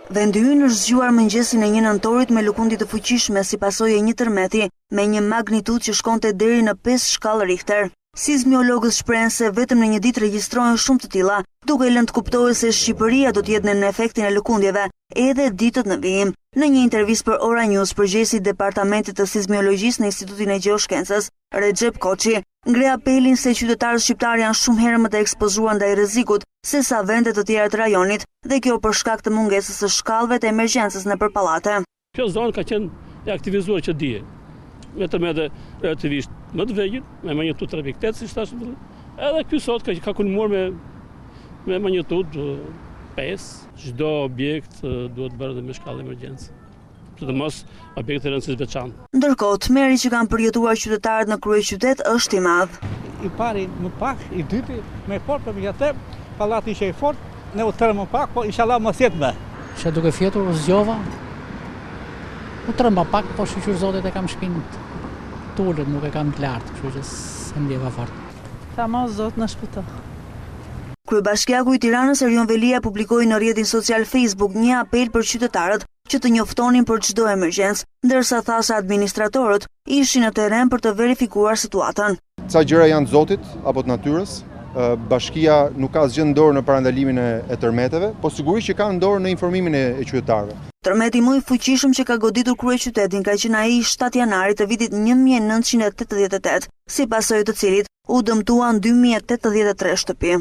Vendi ynë është zgjuar mëngjesin e një nëntorit me lëkundje të fuqishme si pasojë e një tërmeti me një magnitudë që shkonte deri në 5 shkallë Richter. Sizmiologët shprehen se vetëm në një ditë regjistrohen shumë të tilla, duke lënë të kuptohet se Shqipëria do të jetë nën efektin e lëkundjeve edhe ditët në vijim. Në një intervistë për Ora News, përgjegjësi i Departamentit të Sizmiologjisë në Institutin e Gjeoshkencës, Rexhep Koçi, ngre apelin se qytetarët shqiptarë janë shumë herë më të ekspozuar ndaj rrezikut sesa vende të tjera të rajonit dhe kjo për shkak të mungesës së shkallëve të emergjencës nëpër pallate. Kjo zonë ka qenë e aktivizuar që dje, me tërmete relativisht më të vegjël, me magnitudë 3.8, siç thashë në fillim, edhe ky sot ka, ka kulmuar me me magnitudë 5. Çdo objekt duhet bërë dhe me shkallë emergjence. Sidomos objekte të rëndësisë së veçantë. Ndërkohë, tmerri që kanë përjetuar qytetarët në kryeqytet është i madh. I pari më pak, i dyti më i fortë, por megjithatë pallati ishte i fortë, ne u trembëm pak, po inshallah mos jetë më. Isha duke fjetur, u zgjova, u tremba pak, po shyqyr Zotit e kam shpinë të ulët, nuk e kam të lartë, kështu që s'e ndjeva fort. Thamë o Zot na shpëto. Kryebashkiaku i Tiranës Erion Veliaj publikoi në rrjetin social Facebook një apel për qytetarët që të njoftonin për çdo emergjencë, ndërsa tha se administratorët ishin në terren për të verifikuar situatën. Ca gjëra janë të Zotit apo të natyrës, bashkia nuk ka asgjë në dorë në parandalimin e tërmeteve, po sigurisht që ka në dorë në informimin e qytetarëve. Tërmeti më i fuqishëm që ka goditur kryeqytetin ka qenë ai i 7 janarit të vitit 1988, si pasojë të cilit u dëmtuan 2083 shtëpi.